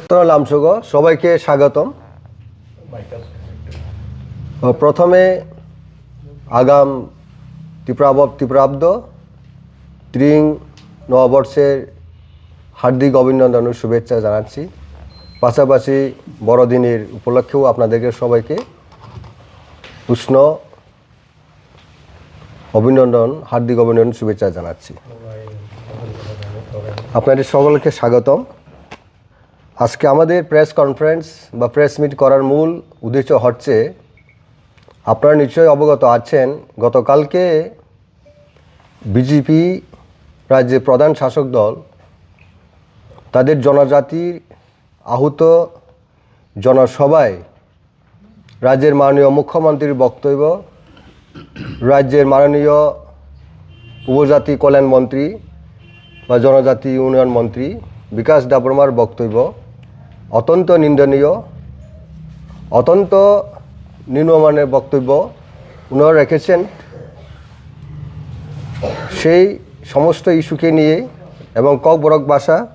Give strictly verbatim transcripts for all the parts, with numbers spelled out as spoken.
তো লামসুগো সবাইকে স্বাগতম। ও, প্রথমে আগাম ত্রিপুরাব-, ত্রিপুরাব্দ ত্রিং নববর্ষের হার্দিক অভিনন্দন ও শুভেচ্ছা জানাচ্ছি। পাশাপাশি বড়দিনের উপলক্ষেও আপনাদেরকে সবাইকে উষ্ণ অভিনন্দন, হার্দিক অভিনন্দন, শুভেচ্ছা জানাচ্ছি। আপনাদের সকলকে স্বাগতম। আজকে আমাদের প্রেস কনফারেন্স বা প্রেস মিট করার মূল উদ্দেশ্য হচ্ছে, আপনারা নিশ্চয়ই অবগত আছেন, গতকালকে বিজেপি রাজ্যের প্রধান শাসক দল তাদের জনজাতির আহত জনসভায় রাজ্যের মাননীয় মুখ্যমন্ত্রীর বক্তব্য, রাজ্যের মাননীয় উপজাতি কল্যাণ মন্ত্রী বা জনজাতি উন্নয়ন মন্ত্রী বিকাশ দেববর্মার বক্তব্য অত্যন্ত নিন্দনীয়, অত্যন্ত নিম্নমানের বক্তব্য ওনারা রেখেছেন। সেই সমস্ত ইস্যুকে নিয়ে এবং ককবরক ভাষা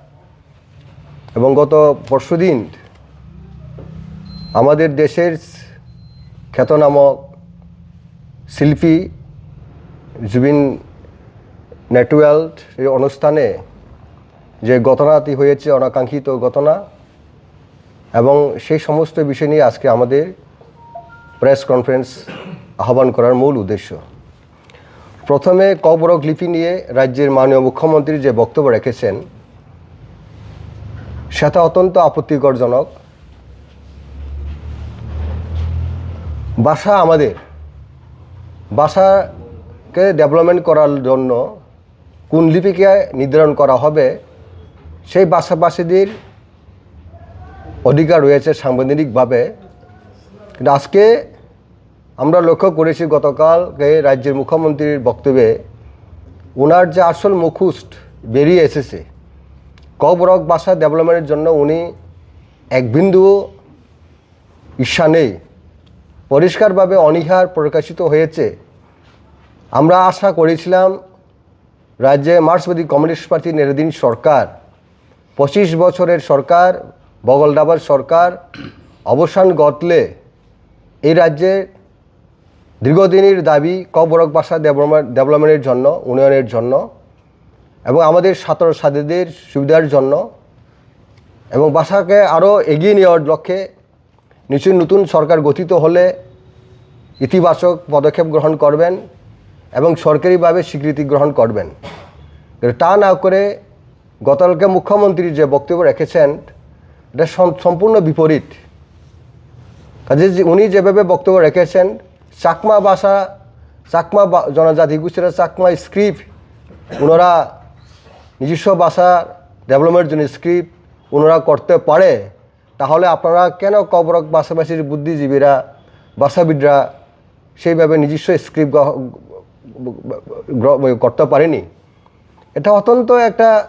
এবং গত পরশুদিন আমাদের দেশের খ্যাতনামা শিল্পী জুবিন নটিয়ালজির অনুষ্ঠানে যে ঘটনাটি হয়েছে, অনাকাঙ্ক্ষিত ঘটনা, এবং সেই সমস্ত বিষয় নিয়ে আজকে আমাদের প্রেস কনফারেন্স আহ্বান করার মূল উদ্দেশ্য। প্রথমে ককবরক লিপি নিয়ে রাজ্যের মাননীয় মুখ্যমন্ত্রী যে বক্তব্য রেখেছেন, সেটা অত্যন্ত আপত্তিকরজনক। ভাষা আমাদের, ভাষাকে ডেভেলপমেন্ট করার জন্য কোন লিপিকে নির্ধারণ করা হবে, সেই ভাষাভাষীদের অধিকার রয়েছে সাংবিধানিকভাবে। কিন্তু আজকে আমরা লক্ষ্য করেছি, গতকালকে রাজ্যের মুখ্যমন্ত্রীর বক্তব্যে ওনার যে আসল মুখোশ বেরিয়ে এসেছে, ককবরক ভাষা ডেভেলপমেন্টের জন্য উনি এক বিন্দু ইচ্ছা নেই। পরিষ্কারভাবে অনীহার প্রকাশিত হয়েছে। আমরা আশা করেছিলাম রাজ্যে মার্ক্সবাদী কমিউনিস্ট পার্টি নেতৃত্বাধীন সরকার, পঁচিশ বছরের সরকার, বগলডাবার সরকার অবসান ঘটলে এই রাজ্যে দীর্ঘদিনের দাবি ককবরক ভাষা ডেভেলপমেন্ট, ডেভেলপমেন্টের জন্য, উন্নয়নের জন্য এবং আমাদের ছাত্র ছাত্রীদের সুবিধার জন্য এবং ভাষাকে আরও এগিয়ে নেওয়ার লক্ষ্যে নিশ্চয়ই নতুন সরকার গঠিত হলে ইতিবাচক পদক্ষেপ গ্রহণ করবেন এবং সরকারিভাবে স্বীকৃতি গ্রহণ করবেন। কিন্তু তা না করে গতকালকে মুখ্যমন্ত্রী যে বক্তব্য রেখেছেন, এটা সম-, সম্পূর্ণ বিপরীত। কাজে যে উনি যেভাবে বক্তব্য রেখেছেন, চাকমা ভাষা, চাকমা বা-, জনজাতি গোষ্ঠীরা চাকমা স্ক্রিপ্ট, ওনারা নিজস্ব ভাষা ডেভেলপমেন্টের জন্য স্ক্রিপ্ট ওনারা করতে পারে, তাহলে আপনারা কেন ককবরক ভাষাভাষীর বুদ্ধিজীবীরা, ভাষাবিদরা সেইভাবে নিজস্ব স্ক্রিপ্ট গ্রহ-, গ্রহ-, করতে পারেনি? এটা অত্যন্ত একটা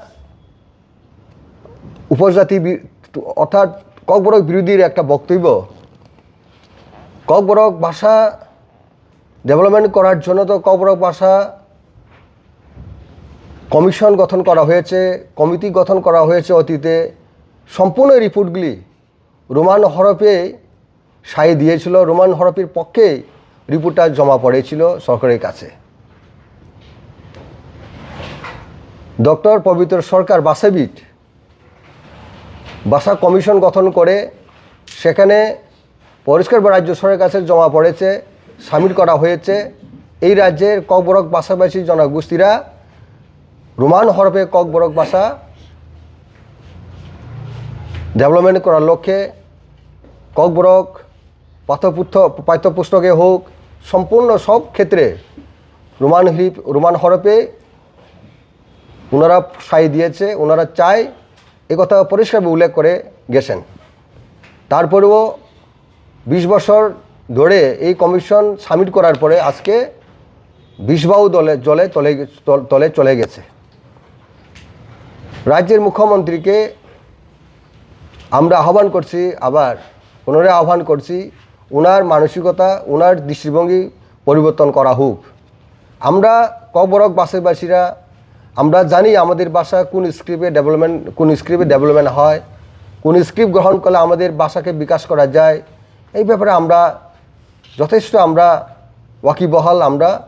উপজাতি বি-, অর্থাৎ ককবরক বিরোধীর একটা বক্তব্য। ককবরক ভাষা ডেভেলপমেন্ট করার জন্য তো ককবরক ভাষা কমিশন গঠন করা হয়েছে, কমিটি গঠন করা হয়েছে অতীতে। সম্পূর্ণ রিপোর্টগুলি রোমান হরফে সাই দিয়েছিল, রোমান হরফের পক্ষে রিপোর্টটা জমা পড়েছিল সরকারের কাছে। ডক্টর পবিত্র সরকার ভাষাবিদ ভাষা কমিশন গঠন করে সেখানে পরিষ্কার বা রাজ্য সরকারের কাছে জমা পড়েছে, সাবমিট করা হয়েছে। এই রাজ্যের ককবরক ভাষাভাষী জনগোষ্ঠীরা রোমান হরফে ককবরক ভাষা ডেভেলপমেন্ট করার লক্ষ্যে ককবরক পাঠ্যপুথ-, পাঠ্যপুস্তকে হোক, সম্পূর্ণ সব ক্ষেত্রে রোমান হিপ-, রোমান হরফে ওনারা সাই দিয়েছে, ওনারা চায়, এ কথা পরিষ্কারভাবে উল্লেখ করে গেছেন। তারপরেও বিশ বছর ধরে এই কমিশন সাবমিট করার পরে আজকে বিষবায়ু দলে, জলে তলে, তল-, তলে চলে গেছে। রাজ্যের মুখ্যমন্ত্রীকে আমরা আহ্বান করছি, আবার পুনরায় আহ্বান করছি, ওনার মানসিকতা, ওনার দৃষ্টিভঙ্গি পরিবর্তন করা হোক। আমরা ককবরক ভাষাভাষীরা আমরা জানি আমাদের ভাষা কোন স্ক্রিপ্টে ডেভেলপমেন্ট, কোন স্ক্রিপ্টে ডেভেলপমেন্ট হয়, কোন স্ক্রিপ্ট গ্রহণ করলে আমাদের ভাষাকে বিকাশ করা যায়, এই ব্যাপারে আমরা যথেষ্ট আমরা ওয়াকিবহাল, আমরা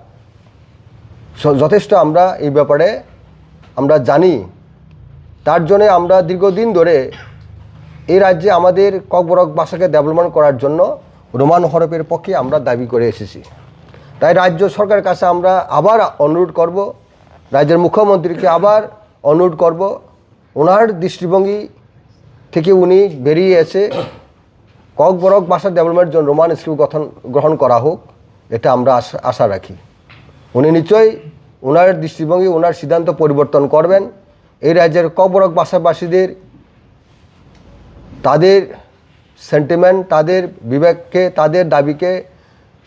স-, যথেষ্ট আমরা এই ব্যাপারে আমরা জানি। তার জন্য আমরা দীর্ঘদিন ধরে এই রাজ্যে আমাদের ককবরক ভাষাকে ডেভেলপমেন্ট করার জন্য রোমান হরফের পক্ষে আমরা দাবি করে এসেছি। তাই রাজ্য সরকারের কাছে আমরা আবার অনুরোধ করব, রাজ্যের মুখ্যমন্ত্রীকে আবার অনুরোধ করব, ওনার দৃষ্টিভঙ্গি থেকে উনি বেরিয়ে এসে ককবরক ভাষা ডেভেলপমেন্টের জন্য রোমান স্ক্রিপ্ট গঠন, গ্রহণ করা হোক, এটা আমরা আশা, আশা রাখি। উনি নিশ্চয়ই ওনার দৃষ্টিভঙ্গি, ওনার সিদ্ধান্ত পরিবর্তন করবেন। এই রাজ্যের ককবরক ভাষাভাষীদের, তাদের সেন্টিমেন্ট, তাদের বিবেককে, তাদের দাবিকে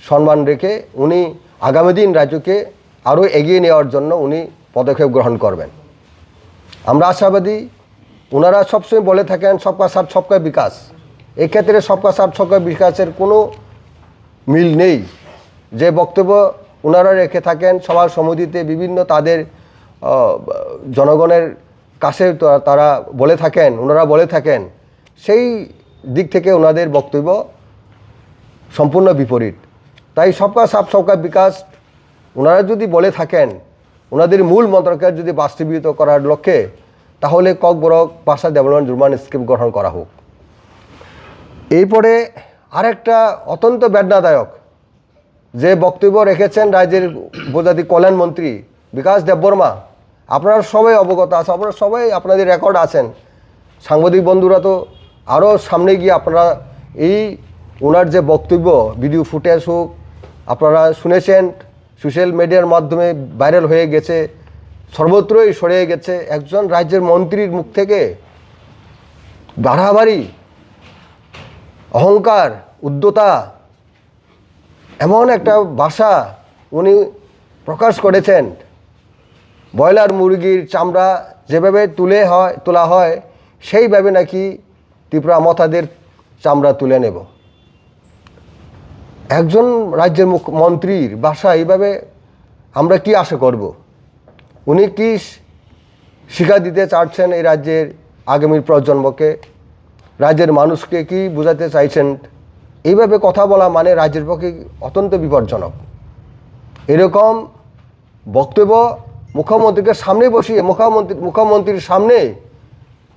সম্মান রেখে উনি আগামী দিন রাজ্যকে আরও এগিয়ে নেওয়ার জন্য উনি পদক্ষেপ গ্রহণ করবেন। আমরা আশাবাদী। ওনারা সবসময় বলে থাকেন সবকা সাথ সবকা বিকাশ। এক্ষেত্রে সবকা সাথ সবকা বিকাশের কোনো মিল নেই। যে বক্তব্য ওনারা রেখে থাকেন সভা সমিতিতে বিভিন্ন তাদের, আহ, জনগণের কাছে তা-, তারা বলে থাকেন, ওনারা বলে থাকেন, সেই দিক থেকে ওনাদের বক্তব্য সম্পূর্ণ বিপরীত। তাই সবকা সাথ সবকা বিকাশ ওনারা যদি বলে থাকেন, ওনাদের মূল মন্ত্রকে যদি বাস্তবায়িত করার লক্ষ্যে, তাহলে ককবরক ভাষা ডেভেলপমেন্ট রোমান স্ক্রিপ্ট গ্রহণ করা হোক। এরপরে আরেকটা অত্যন্ত বেদনাদায়ক যে বক্তব্য রেখেছেন রাজ্যের উপজাতি কল্যাণ মন্ত্রী বিকাশ দেববর্মা, আপনারা সবাই অবগত আছে, আপনারা সবাই, আপনাদের রেকর্ড আছেন। সাংবাদিক বন্ধুরা তো আরও সামনে গিয়ে আপনারা এই ওনার যে বক্তব্য, ভিডিও ফুটেজ হোক, আপনারা শুনেছেন, সোশ্যাল মিডিয়ার মাধ্যমে ভাইরাল হয়ে গেছে, সর্বত্রই ছড়িয়ে গেছে। একজন রাজ্যের মন্ত্রীর মুখ থেকে বাড়াবাড়ি, অহংকার, উদ্ধতা, এমন একটা ভাষা উনি প্রকাশ করেছেন, ব্রয়লার মুরগির চামড়া যেভাবে তুলে হয়, তোলা হয়, সেইভাবে নাকি ত্রিপুরা মথাদের চামড়া তুলে নেব। একজন রাজ্যের মুখ-, মন্ত্রীর ভাষা এইভাবে আমরা কি আশা করব? উনি কি শি-, শিক্ষা দিতে চাচ্ছেন এই রাজ্যের আগামী প্রজন্মকে? রাজ্যের মানুষকে কি বোঝাতে চাইছেন? এইভাবে কথা বলা মানে রাজ্যের পক্ষে অত্যন্ত বিপজ্জনক। এরকম বক্তব্য মুখ্যমন্ত্রীকে সামনে বসিয়ে, মুখ্যমন্ত্রী, মুখ্যমন্ত্রীর সামনে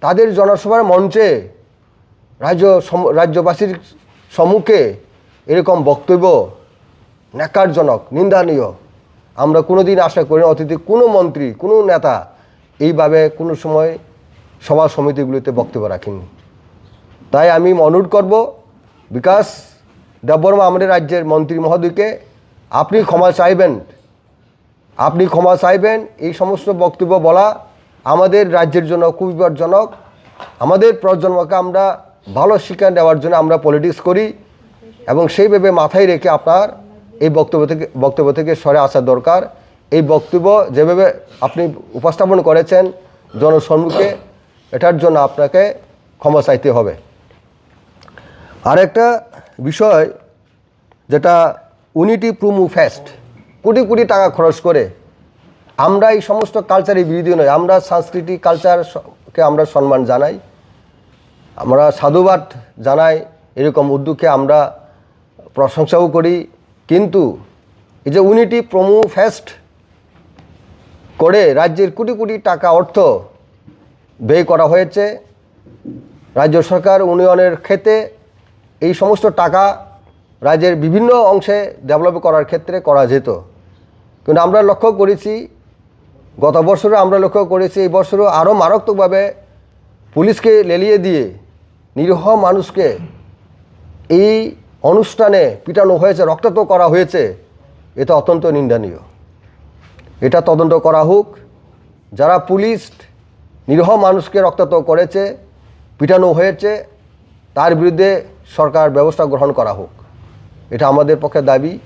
তাদের জনসভার মঞ্চে রাজ্য সম-, রাজ্যবাসীর সম্মুখে এরকম বক্তব্য ন্যাক্কারজনক, নিন্দনীয়। আমরা কোনোদিন আশা করি না অতীতে কোনো মন্ত্রী, কোনো নেতা এইভাবে কোনো সময় সভা সমিতিগুলিতে বক্তব্য রাখেননি। তাই আমি অনুরোধ করব বিকাশ দেববর্মা, আমাদের রাজ্যের মন্ত্রী মহোদয়কে, আপনি ক্ষমা চাইবেন। আপনি ক্ষমা চাইবেন। এই সমস্ত বক্তব্য বলা আমাদের রাজ্যের জন্য খুব বিপজ্জনক। আমাদের প্রজন্মকে আমরা ভালো শিক্ষা দেওয়ার জন্য আমরা পলিটিক্স করি এবং সেইভাবে মাথায় রেখে আপনার এই বক্তব্য থেকে, বক্তব্য থেকে সরে আসা দরকার। এই বক্তব্য যেভাবে আপনি উপস্থাপন করেছেন জনসম্মুখে, এটার জন্য আপনাকে ক্ষমা চাইতে হবে। আরেকটা বিষয়, যেটা ইউনিটি প্রোমো ফেস্ট, কোটি কোটি টাকা খরচ করে আমরা এই সমস্ত কালচারের বিরোধী নই, আমরা সাংস্কৃতিক কালচারকে আমরা সম্মান জানাই, আমরা সাধুবাদ জানাই, এরকম উদ্যোগকে আমরা প্রশংসাও করি। কিন্তু এই যে ইউনিটি প্রোমো ফেস্ট করে রাজ্যের কোটি কোটি টাকা অর্থ ব্যয় করা হয়েছে, রাজ্য সরকার উন্নয়নের ক্ষেত্রে এই সমস্ত টাকা রাজ্যের বিভিন্ন অংশে ডেভেলপ করার ক্ষেত্রে করা যেত। কিন্তু আমরা লক্ষ্য করেছি, গত বছরও আমরা লক্ষ্য করেছি, এই বছরও আরও মারাত্মকভাবে পুলিশকে লেলিয়ে দিয়ে নিরীহ মানুষকে এই অনুষ্ঠানে পিটানো হয়েছে, রক্তাক্ত করা হয়েছে। এটা অত্যন্ত নিন্দনীয়। এটা তদন্ত করা হোক। যারা পুলিশ নিরীহ মানুষকে রক্তাক্ত করেছে, পিটানো হয়েছে, তার বিরুদ্ধে সরকার ব্যবস্থা গ্রহণ করা হোক, এটা আমাদের পক্ষে দাবি।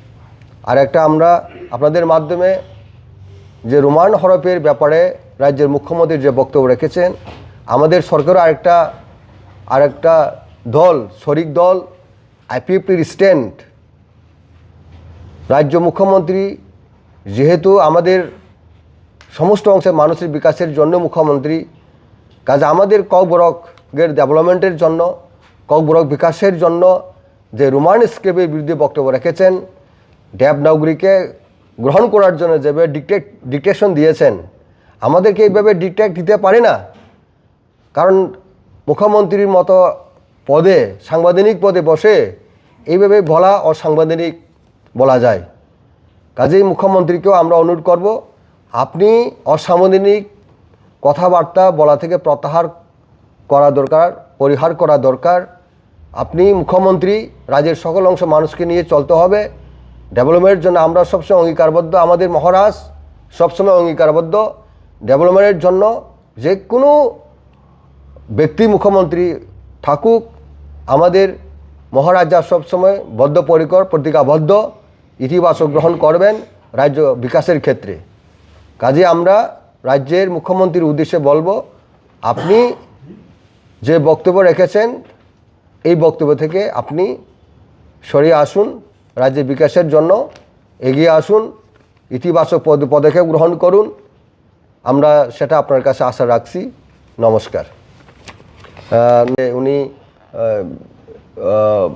আর একটা, আমরা আপনাদের মাধ্যমে যে রোমান হরফের ব্যাপারে রাজ্যের মুখ্যমন্ত্রী যে বক্তব্য রেখেছেন, আমাদের সরকারও আরেকটা, আরেকটা দল, শরিক দল, আইপিএফটির স্ট্যান্ড, রাজ্য মুখ্যমন্ত্রী যেহেতু আমাদের সমস্ত অংশের মানুষের বিকাশের জন্য মুখ্যমন্ত্রী। কাজে আমাদের ককবরকের ডেভেলপমেন্টের জন্য, ককবরক বিকাশের জন্য যে রোমান স্ক্রিপ্টের বিরুদ্ধে বক্তব্য রেখেছেন, দেবনাগরীকে গ্রহণ করার জন্য যেভাবে ডিক্টেট ডিক্টেশন দিয়েছেন, আমাদেরকে এইভাবে ডিক্টেট দিতে পারে না। কারণ মুখ্যমন্ত্রীর মতো পদে, সাংবিধানিক পদে বসে এইভাবে বলা অসাংবিধানিক বলা যায়। কাজেই মুখ্যমন্ত্রীকেও আমরা অনুরোধ করব, আপনি অসাংবিধানিক কথাবার্তা বলা থেকে প্রত্যাহার করা দরকার, পরিহার করা দরকার। আপনি মুখ্যমন্ত্রী, রাজ্যের সকল অংশ মানুষকে নিয়ে চলতে হবে। ডেভেলপমেন্টের জন্য আমরা সবসময় অঙ্গীকারবদ্ধ, আমাদের মহারাজ সবসময় অঙ্গীকারবদ্ধ ডেভেলপমেন্টের জন্য। যে কোনো ব্যক্তি মুখ্যমন্ত্রী থাকুক, আমাদের মহারাজা সবসময় বদ্ধপরিকর, প্রতিজ্ঞাবদ্ধ, ইতিবাচক গ্রহণ করবেন রাজ্য বিকাশের ক্ষেত্রে। কাজে আমরা রাজ্যের মুখ্যমন্ত্রীর উদ্দেশ্যে বলবো, আপনি যে বক্তব্য রেখেছেন, এই বক্তব্য থেকে আপনি সরে আসুন, রাজ্যের বিকাশের জন্য এগিয়ে আসুন, ইতিবাচক পদ পদক্ষেপ গ্রহণ করুন। আমরা সেটা আপনার কাছে আশা রাখছি। নমস্কার। আহ, উনি আহ, আহ,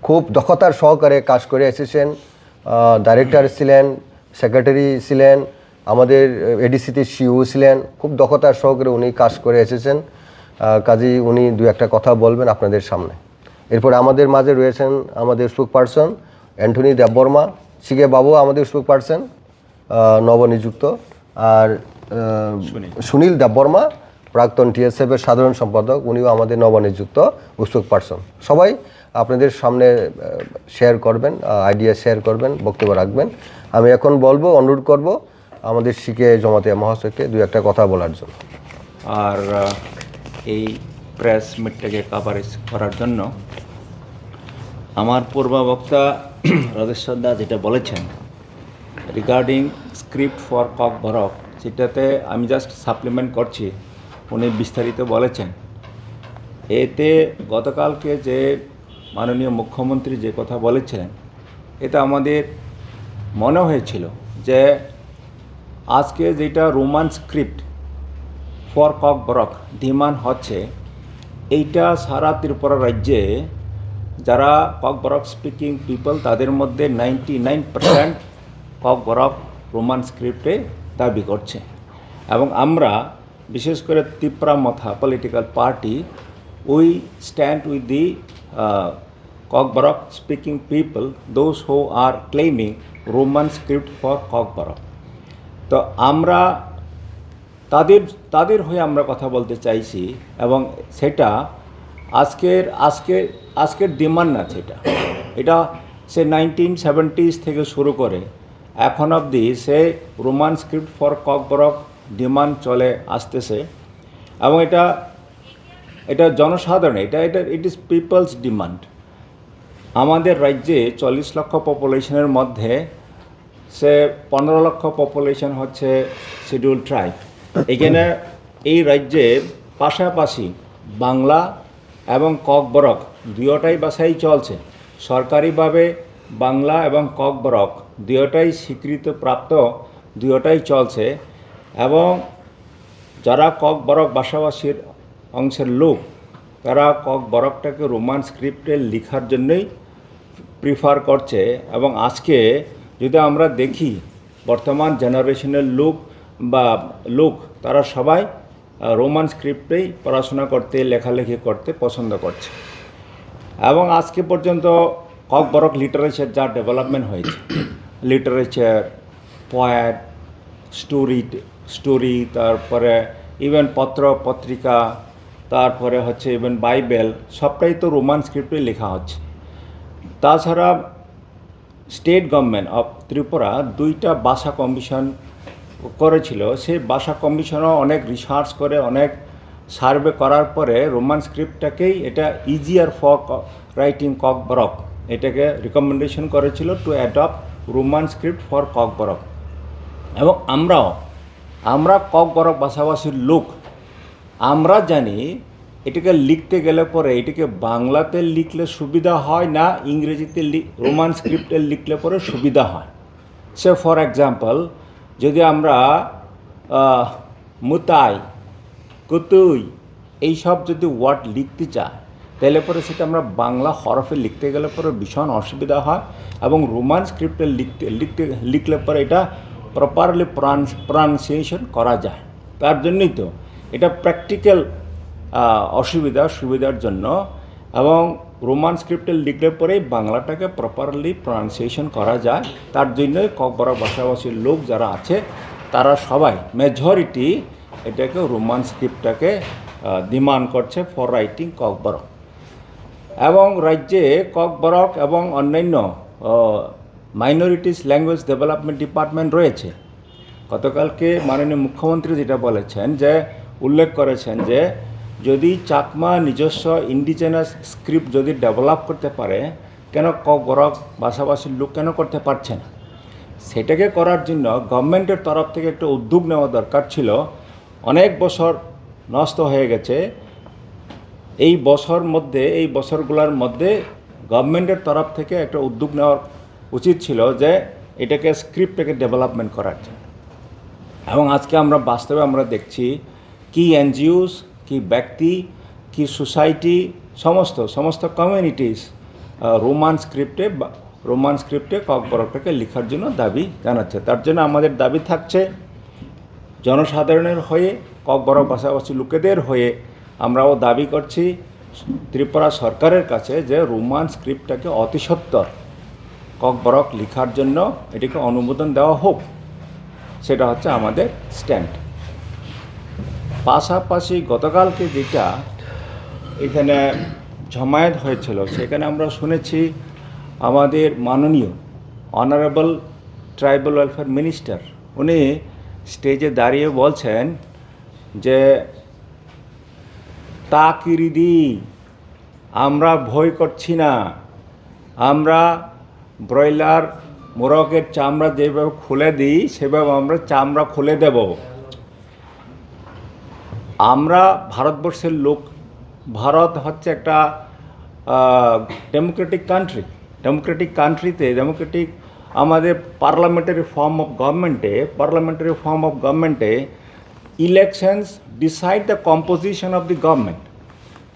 খুব দক্ষতার সহকারে কাজ করে এসেছেন। আহ, ডাইরেক্টর ছিলেন, সেক্রেটারি ছিলেন, আমাদের এডিসিতে সিইও ছিলেন। খুব দক্ষতার সহকারে উনি কাজ করে এসেছেন। আহ, কাজেই উনি দু একটা কথা বলবেন আপনাদের সামনে। এরপরে আমাদের মাঝে রয়েছেন আমাদের স্পোক পারসন অ্যান্টনি দেববর্মা। সিকে বাবু আমাদের স্পোক পারসন, আহ, নবনিযুক্ত। আর আহ, সুনীল। সুনীল দেববর্মা, প্রাক্তন টিএসএফ এর সাধারণ সম্পাদক, উনিও আমাদের নবনিযুক্ত স্পোক পারসন। সবাই আপনাদের সামনে শেয়ার করবেন, আইডিয়া শেয়ার করবেন, বক্তব্য রাখবেন। আমি এখন বলবো, অনুরোধ করব আমাদের সিকে জমাতিয়া মহাশয়কে দুই একটা কথা বলার জন্য। আর আহ, এই প্রেস মিটটাকে কভারেজ করার জন্য আমার পূর্বাবক্তা রাজেশ্বর দা যেটা বলেছেন রিগার্ডিং স্ক্রিপ্ট ফর ককবরক, সেটাতে আমি জাস্ট সাপ্লিমেন্ট করছি। উনি বিস্তারিত বলেছেন। এতে গতকালকে যে মাননীয় মুখ্যমন্ত্রী যে কথা বলেছিলেন, এটা আমাদের মনে হয়েছিল যে আজকে যেটা রোমান স্ক্রিপ্ট ফর ককবরক ডিমান্ড হচ্ছে, এইটা সারা ত্রিপুরা রাজ্যে যারা ককবরক স্পিকিং পিপল, তাদের মধ্যে নাইনটি নাইন পার্সেন্ট ককবরক রোমান স্ক্রিপ্টে দাবি করছে। এবং আমরা বিশেষ করে তিপ্রা মথা political party, we stand with the Kokborok speaking people, those who are claiming Roman script for Kokborok. তো আমরা তাদের তাদের হয়ে আমরা কথা বলতে চাইছি। এবং সেটা আজকের আজকে আজকের ডিমান্ড না, সেটা এটা সে নাইনটিন সেভেন্টিজ থেকে শুরু করে এখন অবধি সে রোমান স্ক্রিপ্ট ফর ককবরক ডিমান্ড চলে আসতেছে। এবং এটা এটা জনসাধারণ, এটা এটা ইট ইজ পিপলস ডিমান্ড। আমাদের রাজ্যে চল্লিশ লক্ষ পপুলেশনের মধ্যে সে পনেরো লক্ষ পপুলেশন হচ্ছে শিডিউল ট্রাইব। এখানে এই রাজ্যে পাশাপাশি বাংলা এবং ককবরক দুয়োটাই ভাষাই চলছে। সরকারিভাবে বাংলা এবং ককবরক দুয়োটাই স্বীকৃতিপ্রাপ্ত, দুয়োটাই চলছে। এবং যারা ককবরক ভাষাভাষীর অংশের লোক, তারা ককবরকটাকে রোমান স্ক্রিপ্টে লেখার জন্যই প্রিফার করছে। এবং আজকে যদি আমরা দেখি, বর্তমান জেনারেশনের লোক বা লোক, তারা সবাই রোমান স্ক্রিপ্টেই পড়াশোনা করতে, লেখালেখি করতে পছন্দ করছে। এবং আজকে পর্যন্ত ককবরক লিটারেচার যা ডেভেলপমেন্ট হয়েছে, লিটারেচার, পোয়েট, স্টোরি স্টোরি তারপরে ইভেন পত্র পত্রিকা, তারপরে হচ্ছে ইভেন বাইবেল, সবটাই তো রোমান স্ক্রিপ্টে লেখা হচ্ছে। তাছাড়া স্টেট গভর্নমেন্ট অফ ত্রিপুরা দুইটা ভাষা কমিশন করেছিল। সেই ভাষা কমিশনও অনেক রিসার্চ করে, অনেক সার্ভে করার পরে রোমান স্ক্রিপ্টটাকেই এটা ইজিয়ার ফর রাইটিং ককবরক, এটাকে রিকমেন্ডেশন করেছিল two adopt Roman script for Kokborok. এবং আমরাও আমরা ককবরক ভাষাভাষীর লোক, আমরা জানি এটাকে লিখতে গেলে পরে এটাকে বাংলাতে লিখলে সুবিধা হয় না ইংরেজিতে রোমান স্ক্রিপ্টে লিখলে পরে সুবিধা হয়। সে ফর এক্সাম্পল, যদি আমরা আহ, মুতাই, কুতুই, এইসব যদি ওয়ার্ড লিখতে চায়, তাহলে পরে সেটা আমরা বাংলা হরফে লিখতে গেলে পরে ভীষণ অসুবিধা হয়। এবং রোমান স্ক্রিপ্টে লিখতে লিখতে লিখলে পরে এটা প্রপারলি প্রনাউন্সিয়েশন করা যায়। তার জন্যই তো এটা প্র্যাকটিক্যাল অসুবিধা সুবিধার জন্য। এবং রোমান স্ক্রিপ্টে লিখলে পরেই বাংলাটাকে প্রপারলি প্রনাউন্সিয়েশন করা যায়। তার জন্যই ককবরক ভাষাভাষীর লোক যারা আছে, তারা সবাই, মেজরিটি, এটাকে, রোমান স্ক্রিপ্টটাকে ডিমান্ড করছে ফর রাইটিং ককবরক। এবং রাজ্যে ককবরক এবং অন্যান্য মাইনরিটিস ল্যাঙ্গুয়েজ ডেভেলপমেন্ট ডিপার্টমেন্ট রয়েছে। গতকালকে মাননীয় মুখ্যমন্ত্রী যেটা বলেছেন, যে উল্লেখ করেছেন যে যদি চাকমা নিজস্ব ইন্ডিজিনাস স্ক্রিপ্ট যদি ডেভেলপ করতে পারে, কেন ককবরক ভাষাভাষীর লোক কেন করতে পারছে না? সেটাকে করার জন্য গভর্নমেন্টের তরফ থেকে একটা উদ্যোগ নেওয়া দরকার ছিল। অনেক বছর নষ্ট হয়ে গেছে। এই বছর মধ্যে এই বছরগুলোর মধ্যে গভর্নমেন্টের তরফ থেকে একটা উদ্যোগ নেওয়ার উচিত ছিল যে এটাকে স্ক্রিপ্টটাকে ডেভেলপমেন্ট করার জন্য। এবং আজকে আমরা বাস্তবে আমরা দেখছি কি এনজিওস, কি ব্যক্তি, কি সোসাইটি, সমস্ত সমস্ত কমিউনিটিস রোমান স্ক্রিপ্টে রোমান স্ক্রিপ্টে ককবরকটাকে লেখার জন্য দাবি জানাচ্ছে। তার জন্য আমাদের দাবি থাকছে, জনসাধারণের হয়ে, ককবরক ভাষাভাষী লোকেদের হয়ে আমরাও দাবি করছি ত্রিপুরা সরকারের কাছে যে রোমান স্ক্রিপ্টটাকে অতি সত্বর ককবরক লেখার জন্য এটিকে অনুমোদন দেওয়া হোক। সেটা হচ্ছে আমাদের স্ট্যান্ড। পাশাপাশি গতকালকে যেটা এখানে জমায়েত হয়েছিল, সেখানে আমরা শুনেছি আমাদের মাননীয় অনারেবল ট্রাইবাল ওয়েলফেয়ার মিনিস্টার, উনি স্টেজে দাঁড়িয়ে বলছেন যে, "তা কিরিদি, আমরা ভয় করছি না, আমরা ব্রয়লার মোরগের চামড়া যেভাবে খুলে দিই, সেভাবে আমরা চামড়া খুলে দেব।" আমরা ভারতবর্ষের লোক, ভারত হচ্ছে একটা ডেমোক্রেটিক কান্ট্রি। ডেমোক্রেটিক কান্ট্রিতে, ডেমোক্রেটিক, আমাদের পার্লামেন্টারি ফর্ম অফ গভর্নমেন্টে, পার্লামেন্টারি ফর্ম অফ গভর্নমেন্টে elections decide the composition of the government.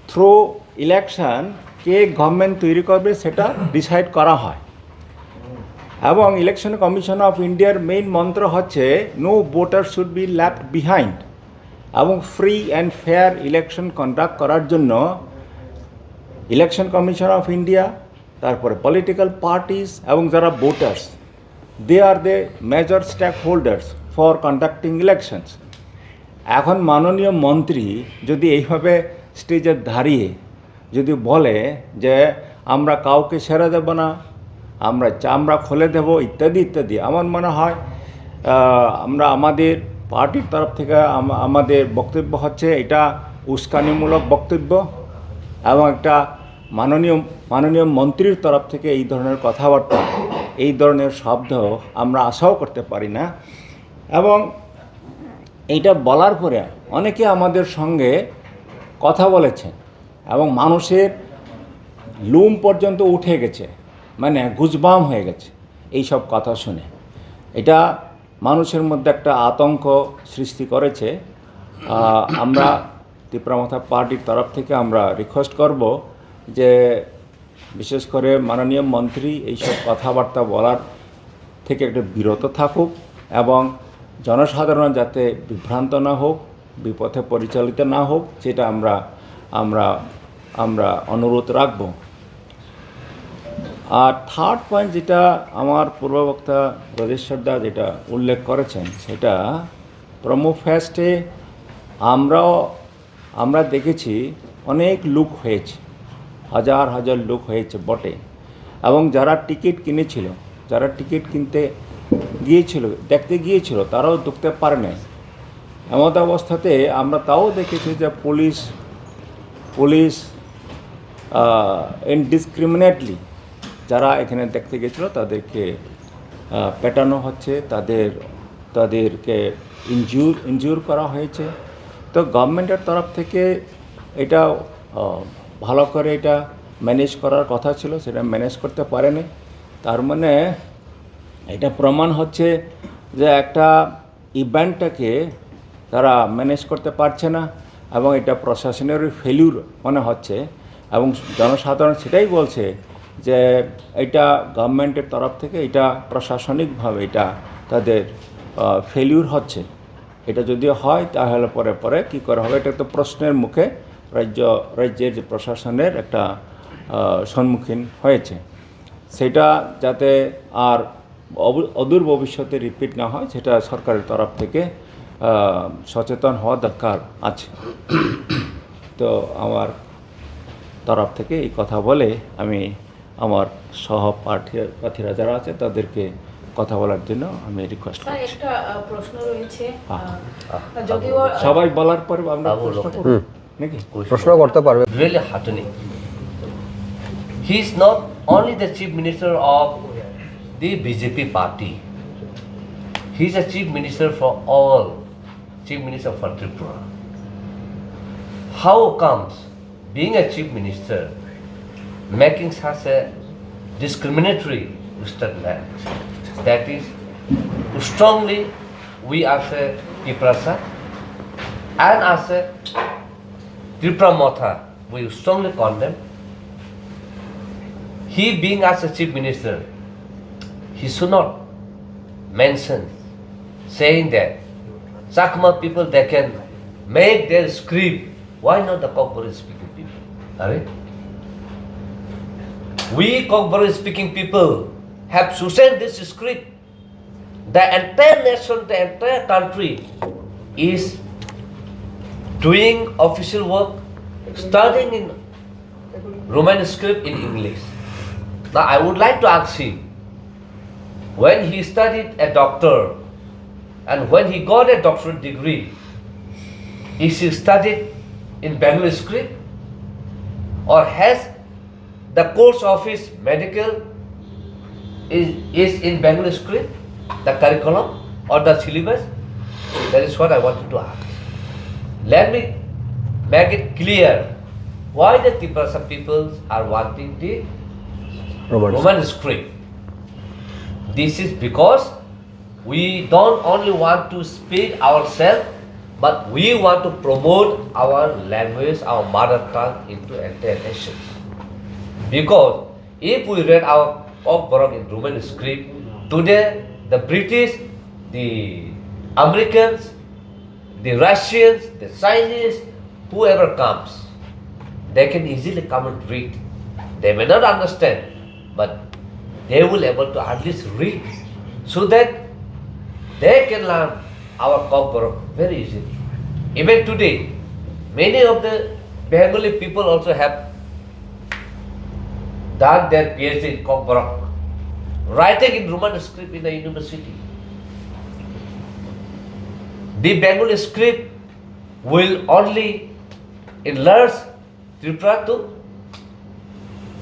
Through election কে গভর্নমেন্ট তৈরি করবে, সেটা ডিসাইড করা হয়। এবং ইলেকশন কমিশন অফ ইন্ডিয়ার মেইন মন্ত্র হচ্ছে "No voter should be left behind", এবং free and fair election conduct করার জন্য ইলেকশন কমিশন অফ ইন্ডিয়া, তারপরে পলিটিক্যাল পার্টিস এবং যারা voters, they are the major stakeholders for conducting elections. এখন মাননীয় মন্ত্রী যদি এইভাবে স্টেজে দাঁড়িয়ে যদি বলে যে আমরা কাউকে ছেড়ে দেব না, আমরা চামড়া খুলে দেব ইত্যাদি ইত্যাদি, আমার মনে হয় আমরা আমাদের পার্টির তরফ থেকে আমাদের বক্তব্য হচ্ছে এটা উস্কানিমূলক বক্তব্য এবং একটা মাননীয় মাননীয় মন্ত্রীর তরফ থেকে এই ধরনের কথাবার্তা, এই ধরনের শব্দ আমরা আশাও করতে পারি না। এবং এইটা বলার পরে অনেকে আমাদের সঙ্গে কথা বলেছেন এবং মানুষের লোম পর্যন্ত উঠে গেছে, মানে গুজবাম হয়ে গেছে এইসব কথা শুনে। এটা মানুষের মধ্যে একটা আতঙ্ক সৃষ্টি করেছে। আমরা ত্রিপুরা মথা পার্টির তরফ থেকে আমরা রিকোয়েস্ট করব যে বিশেষ করে মাননীয় মন্ত্রী এইসব কথাবার্তা বলার থেকে একটু বিরত থাকুক এবং জনসাধারণ যাতে বিভ্রান্ত না হোক, বিপথে পরিচালিত না হোক, সেটা আমরা আমরা আমরা অনুরোধ রাখব। আর থার্ড পয়েন্ট যেটা আমার পূর্ববক্তা ব্রজেশ্বর দা যেটা উল্লেখ করেছেন, সেটা প্রমো ফেস্টে আমরাও আমরা দেখেছি অনেক লোক হয়েছে, হাজার হাজার লোক হয়েছে বটে। এবং যারা টিকিট কিনেছিল, যারা টিকিট কিনতে গিয়েছিল, দেখতে গিয়েছিল, তারাও ঢুকতে পারে নাই। এমত অবস্থাতে আমরা তাও দেখেছি যে পুলিশ পুলিশ ইনডিসক্রিমিনেটলি যারা এখানে দেখতে গেছিল তাদেরকে পেটানো হচ্ছে, তাদের তাদেরকে ইনজিউর ইনজিউর করা হয়েছে। তো গভর্নমেন্টের তরফ থেকে এটা ভালো করে এটা ম্যানেজ করার কথা ছিল, সেটা ম্যানেজ করতে পারেনি। তার মানে এটা প্রমাণ হচ্ছে যে একটা ইভেন্টটাকে তারা ম্যানেজ করতে পারছে না এবং এটা প্রশাসনের ফেলিউর মনে হচ্ছে। এবং জনসাধারণ সেটাই বলছে যে এটা গভর্নমেন্টের তরফ থেকে, এটা প্রশাসনিকভাবে এটা তাদের ফেলিউর হচ্ছে। এটা যদি হয়, তাহলে পরে পরে কী করা হবে? এটা তো প্রশ্নের মুখে রাজ্য রাজ্যের যে প্রশাসনের একটা সম্মুখীন হয়েছে। সেটা যাতে আর অদূর ভবিষ্যতে রিপিট না হয়, সেটা সরকারের তরফ থেকে সচেতন হওয়া দরকার আছে। তো আমার তরফ থেকে এই কথা বলে আমি আমার সহপ্রার্থীরা যারা আছে, তাদেরকে কথা বলার জন্য আমি রিকোয়েস্ট করছি। একটা প্রশ্ন রয়েছে। সবাই বলার পরে আমরা প্রশ্ন করব। নাকি? প্রশ্ন করতে পারবে। Really heartening. He is not only the chief minister of the B J P party. He is a chief minister for all, chief minister for Tripura. How comes being a chief minister making such a discriminatory statement? That is strongly we as a Tiprasa and as a Tipra Motha, we strongly condemn. He being as a chief minister, he should not mention saying that Chakma people, they can make their script. Why not the Kokborok speaking people? Are we Kokborok speaking people have chosen this script? The entire nation, the entire country is doing official work, studying in Roman script in English. Now I would like to ask him, when he studied a doctor and when he got a doctorate degree, is he studied in Bengali script or has the course of his medical is, is in Bengali script, the curriculum or the syllabus? That is what I wanted to ask. Let me make it clear why the Tiprasa peoples are wanting the Roman, Roman script. This is because we don't only want to speak ourselves, but we want to promote our language, our mother tongue into entire nation. Because if we read our Kokborok in Roman script, today the British, the Americans, the Russians, the Chinese, whoever comes, they can easily come and read. They may not understand, but they will able to at least read so that they can learn our Kokborok very easily. Even today, many of the Bengali people also have done their P H D in Kokborok, writing in Roman script in the university. The Bengali script will only enlarge Tripura to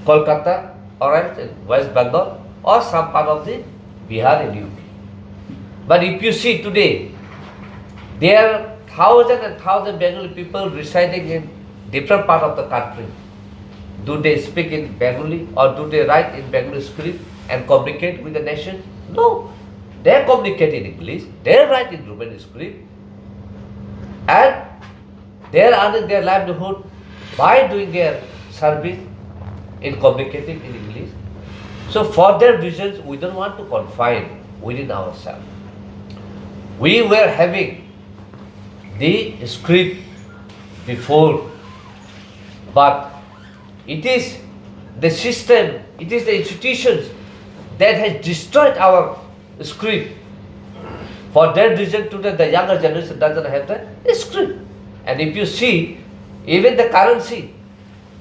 Kolkata or else in West Bengal or some part of the Bihar and U P. But if you see today, there are thousand and thousand Bengali people residing in different part of the country. Do they speak in Bengali or do they write in Bengali script and communicate with the nation? No. They communicate in English, they write in Roman script, and they are earning their livelihood by doing their service in communicating in English. So for that reasons, we don't want to confine within ourselves. We were having the script before, but it is the system, it is the institutions that has destroyed our script. For that reason, today the younger generation doesn't have the script. And if you see, even the currency,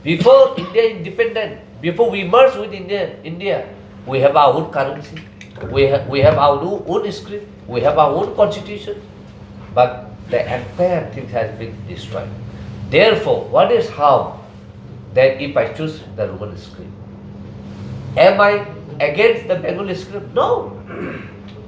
before India independent, before we merge with India, India, we have our own currency, we have, we have our own, own script, we have our own constitution, but the entire thing has been destroyed. Therefore, what is harm that if I choose the Roman script? Am I against the Bengali script? No.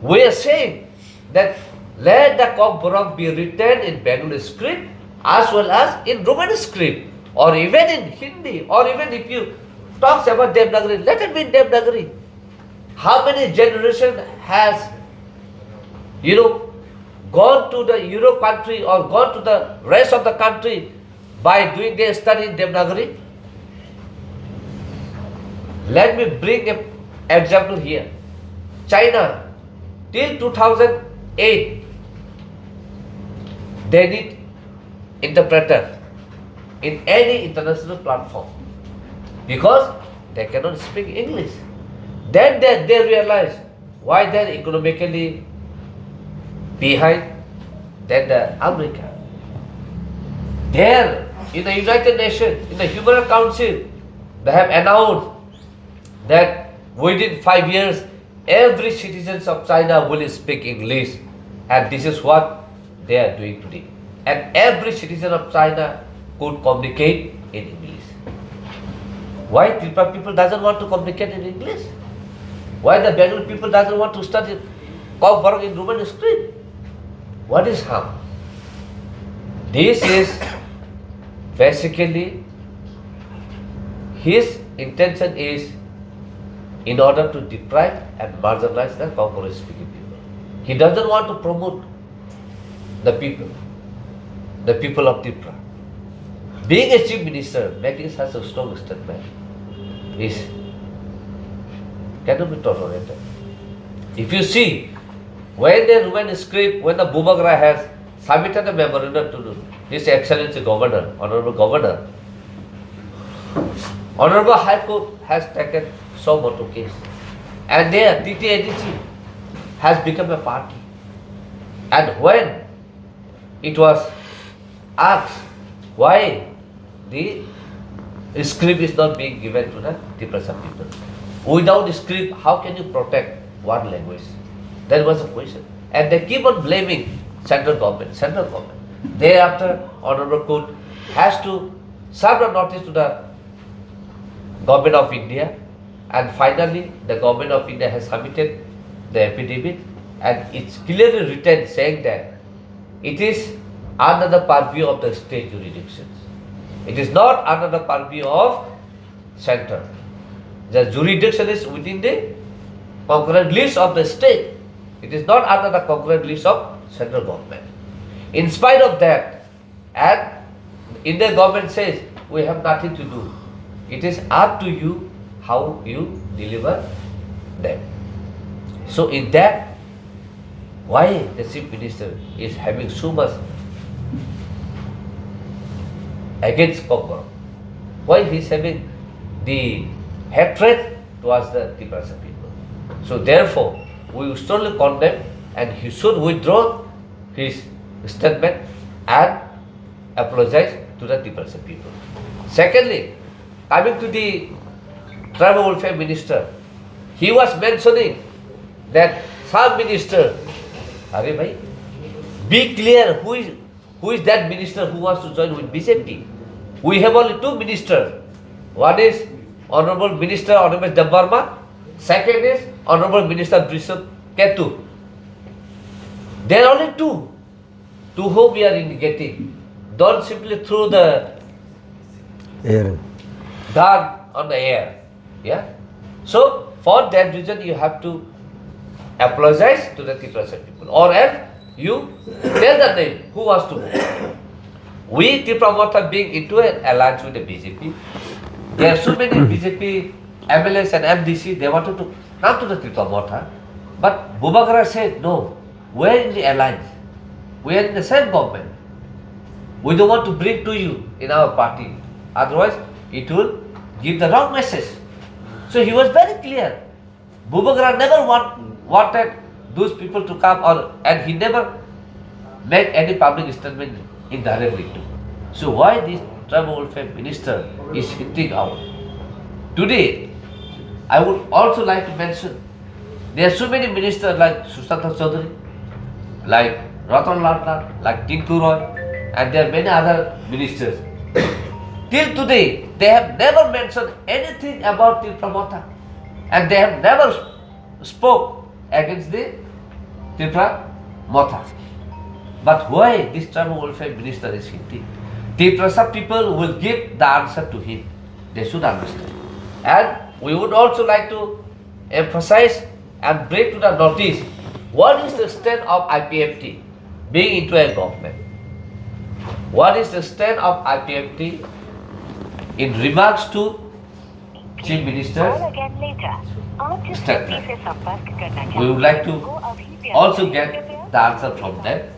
We are saying that let the Kokborok be written in Bengali script as well as in Roman script, or even in Hindi, or even if you talks about Devanagari, let it be in Devanagari. How many generation has, you know, gone to the Europe country or gone to the rest of the country by doing their study in Devanagari? Let me bring an example here. China, till two thousand eight, they need interpreter in any international platform because they cannot speak English. Then they, they realize why they're economically behind than the America. There, in the United Nations, in the Human Rights Council, they have announced that within five years, every citizen of China will speak English, and this is what they are doing today. And every citizen of China could communicate in English. Why Tripura people doesn't want to communicate in English? Why the Bengali people doesn't want to study Kokborok in Roman script? What is harm? This is basically his intention is in order to deprive and marginalize the Kokborok speaking people. He doesn't want to promote the people, the people of Tripura. Being a chief minister, making such a strong statement is cannot be tolerated. If you see, when the Roman script, when the Bubagra has submitted a memorandum to His Excellency Governor, Honorable Governor, Honorable High Court has taken suo motu case, and there T T A D C has become a party. And when it was asked why the script is not being given to the Tiprasa people, without script, how can you protect one language? That was the question. And they keep on blaming central government, central government. Thereafter, Honorable Court has to serve a notice to the Government of India, and finally, the Government of India has submitted the affidavit, and it's clearly written saying that it is under the purview of the state jurisdictions. It is not under the purview of center. The jurisdiction is within the concurrent list of the state. It is not under the concurrent list of central government. In spite of that, and Indian government says, "We have nothing to do." It is up to you how you deliver them. So in that, why the chief minister is having so much against Kokborok? Why he is having the hatred towards the Tiprasa people? So therefore, we strongly condemn, and he should withdraw his statement and apologize to the Tiprasa people. Secondly, coming to the tribal welfare minister, he was mentioning that some minister, are bhai, be clear who is, who is that minister who wants to join with B J P. We have only two ministers. One is Honorable Minister Animesh Debbarma, second is Honorable Minister Bishnu Ketu. There are only two to whom we are indicating. Don't simply throw the Air. gun on the air. Yeah. So for that reason, you have to apologize to the Tiprasa people, or else you tell the name who wants to go. We Tipra Motha being into an alliance with the B J P, there are so many B J P M L As and M D C, they wanted to come to the Tipra Motha, but Bubagra said no. We are in the alliance. We are in the same government. We don't want to bring to you in our party. Otherwise, it will give the wrong message. So he was very clear. Bubagra never want, wanted those people to come, or, and he never made any public statement indirectly too. So why this tribal welfare minister is hinting out? Today, I would also like to mention there are so many ministers like Sushanta Chaudhary, like Ratan Lal Nath, like Tinku Roy, and there are many other ministers. Till today, they have never mentioned anything about Tipra Motha, and they have never spoke against the Tipra Motha. But why this tribal welfare minister is hinting? Tiprasa people will give the answer to him. They should understand. And we would also like to emphasize and bring to the notice what is the stand of I P F T. being into a government. What is the stand of I P F T in remarks to Chief Minister statement? We would like to also get the answer from them.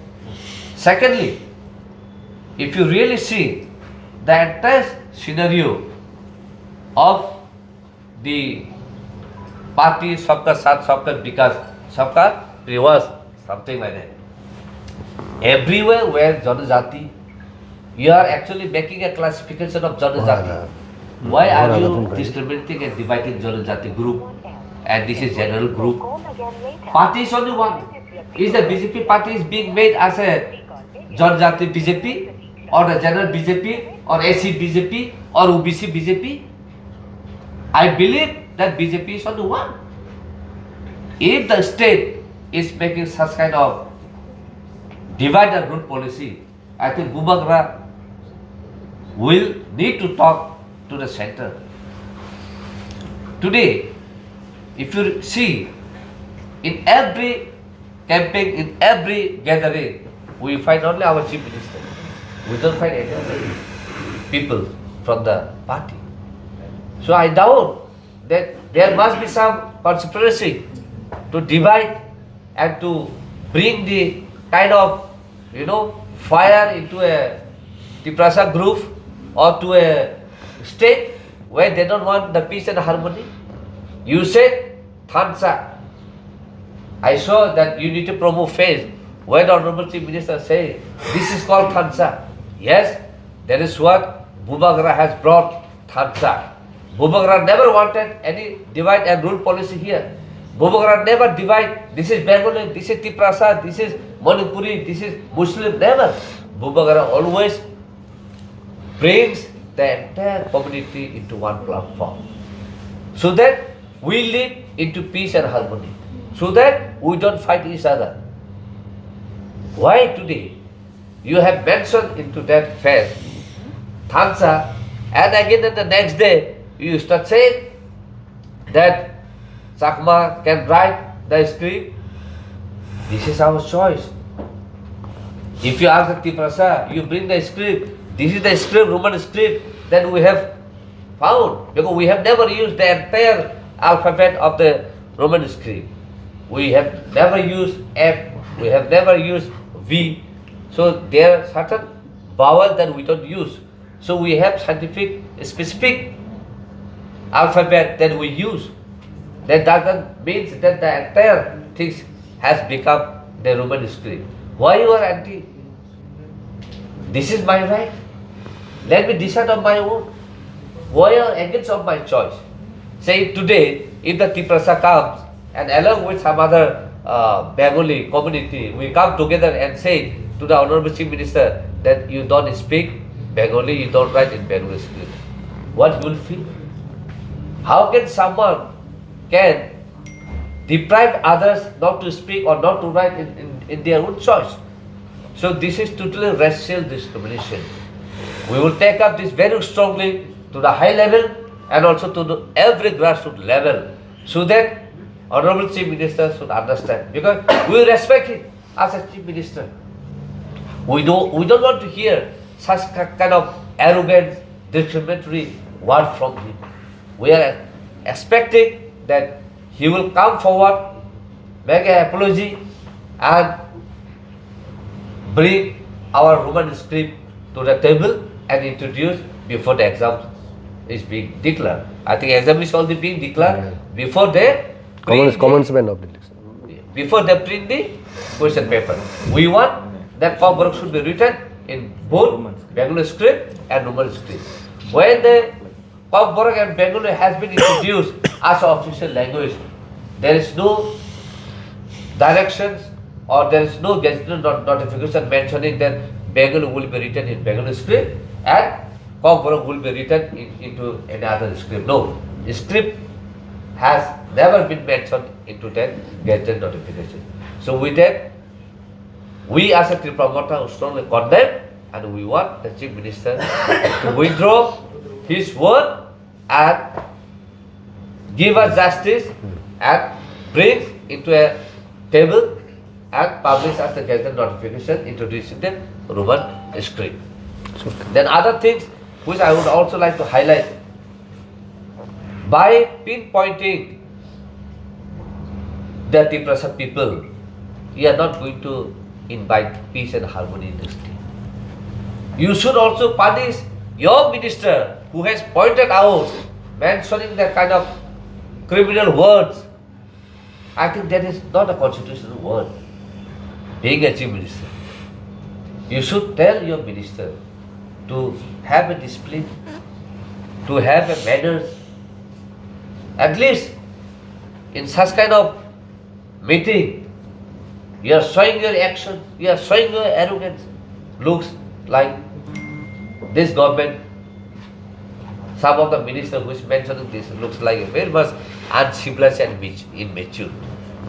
Secondly, if you really see the entire scenario of the party Sabka Saath, Sabka Vikas, Sabka Priyas, something like that. Everywhere where Janajati, you are actually making a classification of Janajati. Why are you discriminating and dividing Janajati group? And this is general group. Party is only one. Is the B J P party is being made as a Janajati B J P or the general B J P or S C B J P or O B C B J P? I believe that B J P is only one. If the state is making such kind of divide and rule policy, I think Bubagra will need to talk to the center. Today, if you see, in every campaign, in every gathering, we find only our chief minister. We don't find any other people from the party. So I doubt that there must be some conspiracy to divide and to bring the kind of, you know, fire into a Tiprasa group or to a state where they don't want the peace and harmony. You said Thansa. I saw that Unity Promo page where the Honorable Chief Minister say this is called Thansa. Yes, that is what Bubagra has brought Thansa. Bubagra never wanted any divide and rule policy here. Bubagra never divide, this is Bengali, this is Tiprasa, this is Manipuri, this is Muslim, never. Bubagra always brings the entire community into one platform so that we live into peace and harmony, so that we don't fight each other. Why today you have mentioned into that fair Thansa, and again in the next day you start saying that Chakma can write the script? This is our choice. If you ask the Tiprasa, you bring the script, this is the script, Roman script, then we have found, because we have never used the entire alphabet of the Roman script. We have never used F, we have never used V. So there are certain vowel that we don't use. So we have scientific specific alphabet that we use. That doesn't mean that the entire things has become the Roman script. Why you are anti? This is my right. Let me decide on my own. Why you are against of my choice? Say today, if the Tiprasa comes and along with some other uh, Bengali community, we come together and say to the Honorable Chief Minister that you don't speak Bengali, you don't write in Bengali script. What you will feel? How can someone can deprive others not to speak or not to write in, in, in their own choice? So this is totally racial discrimination. We will take up this very strongly to the high level and also to the every grassroots level, so that Honorable Chief Minister should understand, because we respect him as a Chief Minister. We don't, we don't want to hear such ki- kind of arrogant, discriminatory word from him. We are expecting that he will come forward, make an apology, and bring our Roman script to the table and introduce before the exam is being declared. I think exam is already being declared. Yeah. Before they Commence, print the, commencement of the election. Before they print the question paper. We want that Kokborok should be written in both Bengali script and Roman script. When the Kokborok and Bengali has been introduced as official language, there is no directions or there is no gazetted not- notification mentioning that Bengali will be written in Bengali script and Kokborok will be written in, into any other script. No, script has never been mentioned into that gazetted notification. So with that, we as a Tipra Motha strongly condemn and we want the Chief Minister to withdraw his word and give us justice and bring into a table and publish as the gazette notification introducing the Roman script. Then other things which I would also like to highlight, by pinpointing the Tiprasa people, you are not going to invite peace and harmony in the state. You should also punish your minister who has pointed out, mentioning that kind of criminal words. I think that is not a constitutional word. Being a chief minister, you should tell your minister to have a discipline, to have a manners. At least in such kind of meeting, you are showing your action, you are showing your arrogance. Looks like this government, some of the minister who is mentioning this looks like a very much uncivilized and immature.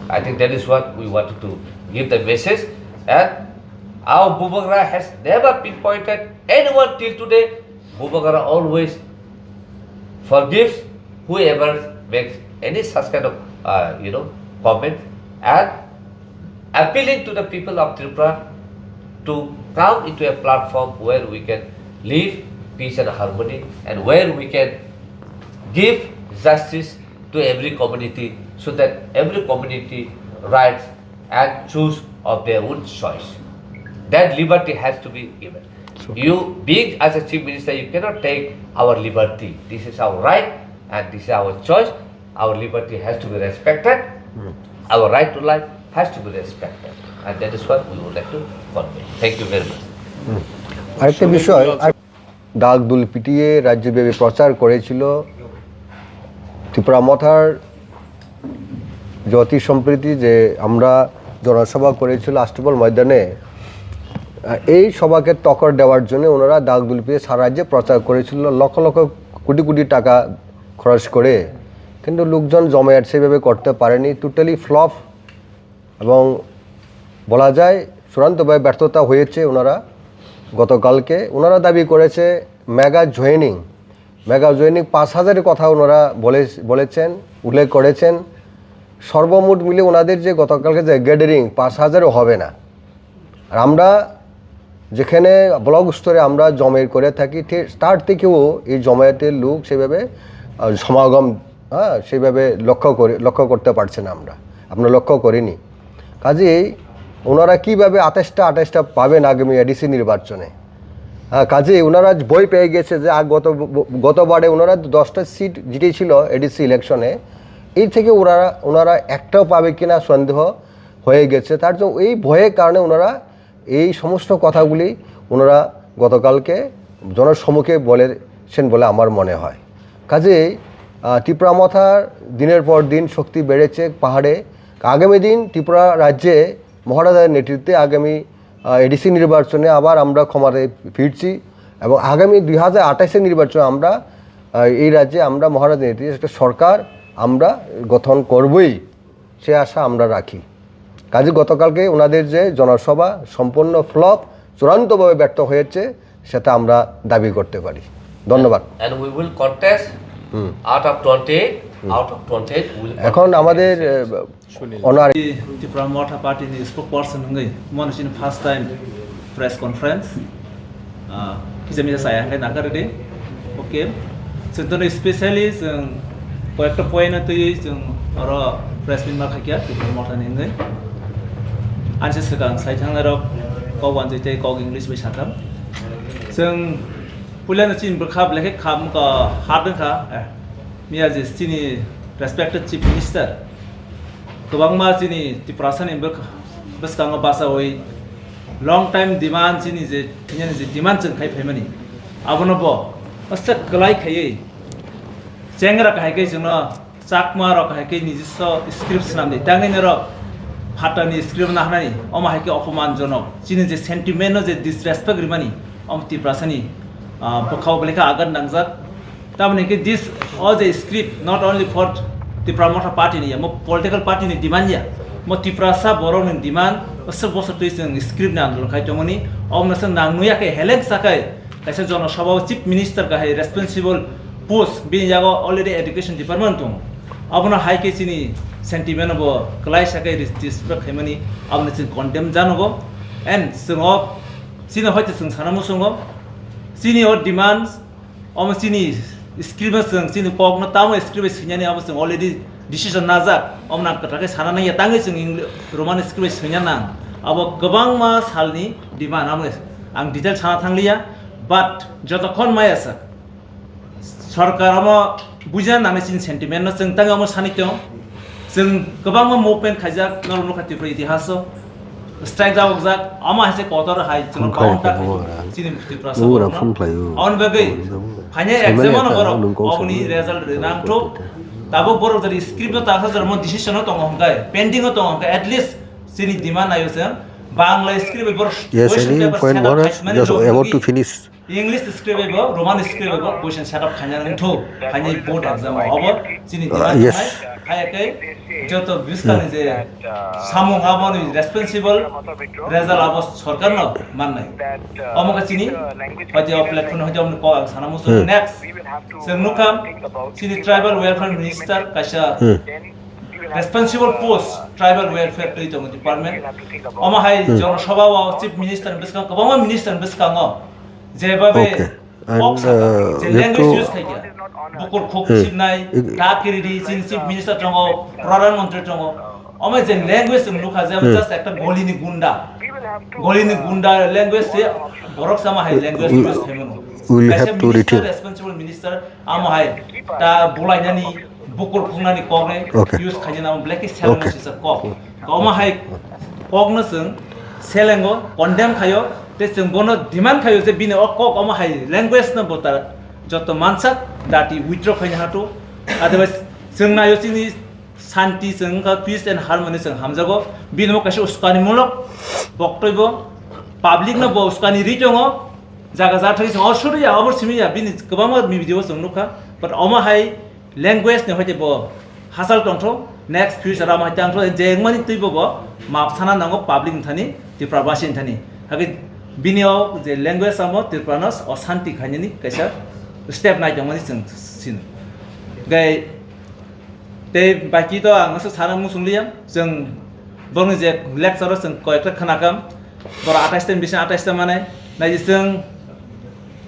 I think that is what we wanted to give the message. And our Bubagra has never pinpointed anyone till today. Bubagra always forgives whoever makes any such kind of, uh, you know, comment, and appealing to the people of Tripura to come into a platform where we can live peace and harmony and where we can give justice to every community, so that every community rights and choose of their own choice. That liberty has to be given. You, being as a chief minister, you cannot take our liberty. This is our right and this is our choice. Our liberty has to be respected. Our right to life has to be respected. And that is what we would like to convey. Thank you very much. আরেকটা বিষয়, আর ডাক দুল পিটিয়ে রাজ্যব্যাপী প্রচার করেছিল ত্রিপুরা মথার জ্যোতি সম্প্রীতি, যে আমরা জনসভা করেছিল আষ্টপল ময়দানে। আহ, এই সভাকে টক্কর দেওয়ার জন্য ওনারা ডাক দুল পিটিয়ে সারা রাজ্যে প্রচার করেছিল, লক্ষ লক্ষ কোটি কোটি টাকা খরচ করে। কিন্তু লোকজন জমায়েত সেভাবে করতে পারেনি, টোটালি ফ্লপ। এবং বলা যায় চূড়ান্তভাবে ব্যর্থতা হয়েছে। ওনারা গতকালকে ওনারা দাবি করেছে মেগা জয়েনিং, মেগা জয়েনিং পাঁচ হাজারের কথা ওনারা বলে, বলেছেন, উল্লেখ করেছেন। সর্বমোট মিলে ওনাদের যে গতকালকে যে গ্যাদারিং, পাঁচ হাজারও হবে না। আর আমরা যেখানে ব্লক স্তরে আমরা জমায়েত করে থাকি, ঠিক তার থেকেও এই জমায়েতের লোক সেভাবে, আহ, সমাগম, হ্যাঁ, সেভাবে লক্ষ্য করে, লক্ষ্য করতে পারছি না আমরা, আমরা লক্ষ্য করিনি। কাজেই ওনারা কীভাবে আঠাশটা আঠাশটা পাবেন আগামী এডিসি নির্বাচনে? হ্যাঁ, কাজেই ওনারা ভয় পেয়ে গেছে যে আগ-, গত, গতবারে ওনারা দশটা সিট জিতেছিল এডিসি ইলেকশনে, এই থেকে ওনারা, ওনারা একটাও পাবে কিনা সন্দেহ হয়ে গেছে। তার জন্য এই ভয়ের কারণে ওনারা এই সমস্ত কথাগুলি ওনারা গতকালকে জনসম্মুখে বলেছেন বলে আমার মনে হয়। কাজেই, আহ, ত্রিপুরা মথার দিনের পর দিন শক্তি বেড়েছে পাহাড়ে। আগামী দিন ত্রিপুরা রাজ্যে মহারাজার নেতৃত্বে আগামী, আহ, এডিসি নির্বাচনে আবার আমরা ক্ষমতায় ফিরছি এবং আগামী দুই হাজার আঠাশের নির্বাচনে আমরা, আহ, এই রাজ্যে আমরা মহারাজার নেতৃত্বে একটা সরকার আমরা গঠন করবই, সে আশা আমরা রাখি। কাজে গতকালকে ওনাদের যে জনসভা সম্পূর্ণ ফ্লপ, চূড়ান্তভাবে ব্যর্থ হয়েছে, সেটা আমরা দাবি করতে পারি। ধন্যবাদ। And we will contest hmm. Out of twenty, out of twenty, we will এখন contest. আমাদের, আহ, ওনার Tipra Motha Party ni spokesperson wngwi mano chini first time press conference. Ah, kisa misa saya hingke nangkha rwdi. Okay. Chwng tono specially chwng koyekta point no twiwi chwng oro press meet ma khaikha Tipra Motha ni hwnwi. Ani se swkang sai thangnairok kok wanjwi tei kok English bai sakha. Chwng puilano chini bwkha belai khe kham wngkha hard wngkha. Eh, miya je chini respected Chief Minister kwbangma chini Tiprasani bwk-, bwskango bachaui long time demand chini je, thwinani je demand chwng khai phaimani, abono bo aswk kwlai khaiwi chengra kahai khe chwngno chakma rok kahai khe nijiswa script swnamdi, tangwi norok phatani script nahnani, omo hai khe opoman jonok, chini je sentiment no je disrespect rimani, omo Tiprasani, ah, bwkhao belai khe agat nangjak. Tamoni hwnkhe this was a script not only for Tipra Motha Party ni ya, mo political party ni demand ya, mo Tiprasa borok ni demand, bosor bosor twi chwng script ni andolon khai tongmani, omo no chwng nang nuya khe heleng sakai kaisa jono sabha o chief minister kahai responsible post, bini yago already education department tongo, abono hai khe chini sentiment bo kwlai sa khe ris-, disrespect khaimani, aboni chwng condemn janogo. And chwng o chini hoite chwng sana muchungo, chini o demands, omo chini script o chwng chini kokno tamo script bai swinani abo chwng already decision najak, omo nang kwthar khe sana nangya, tangwi chwng Eng-, Roman script bai swina nang. Abo kwbangma salni demand, amo ang detail sana thangliya, but jotokhon maya sak, sorkar omo bujina nangni chini sentiment no chwng tangwi omo sani tong. Chwng kwbangma movement khaijak, norok nukha Tripura itihaso. Strike jabokjak, omo hai se kotor hai chwng Phone khlai counter khe khai bugra. Chini Tripura Bugra saborokno. Phone khlai o. Aboni bagwi Bugra, bugra. Phainai Saimanya exam ano ta borok, nung kok oboni saimanya. Result rina ang thuk. Tabuk borok jodi script no takha jora mo decision no tongo hwnkhe, pending no tongo hwnkhe, at least chini demand naio chwng Bangla script bai borok Yes, question any paper point set up more? Khaimani Just rok about to nukwi. Finish. English script bai bo, Roman script bai bo, question set up khaina nang thu, khaina board exam o obo, chini Uh, demand yes. Khanai, khaya khe, joto buskang ni je, samung abo ni responsible, result abo sorkar no mannai. Omo khe chini, hoite o platform hoite omo ko ang sana musu. Hmm. Next, chwng nukha, chini tribal welfare minister kaisa Hmm. responsible post, tribal welfare twi tongo department. Omo hai Hmm. Jana Sabha o chief minister ni bwskango, kwbangma minister ni bwskango, jebabe Okay. And, kok saka, uh, je you have language to use khaikha, bukur khuk Hmm. sibnai, I- ta kiridi, chini chief minister tongo, pradhan mantri tongo. Omo je language chwng nukha je Hmm. Just ekta golini gunda. Golini gunda language se borok sama hai language We- use khaimano. We will Kaisa have to minister, rethink. Responsible minister, amo hai ta bulainani, bukur khungnani kokne Okay. Use khainani amo black Okay. Sisa kok. Omo hai kokno chwng selengo, condemn khayo, tei chwng bono demand khayo je bini o kok omo hai language no bo ta joto mansak dati withdraw khaina hatu. Otherwise chwng nayo chini santi chwng wngkha peace and harmony chwng hamjago. Bini bo kaisa uskani mulok boktoi bo public no bo uskani ri tongo. Jaga jathai chwng o suriya, obor simiya, bini kwbangma video chwng nukha. But omo hai language ni hoite bo hachal tongtho, next future amo hai tangtho, je wngmani twi bo bo map sana nango public ni thani, Tripura basi ni thani. Hakhe bini o je language amo Tripura no o santi khainani kaisa step nai tongmani chwng sino. Gai tei baki to ang aswk sana muchung liya, chwng borokni je lecture o chwng koyekta khwnakam, borok atais ta bising atais ta manai, nai chwng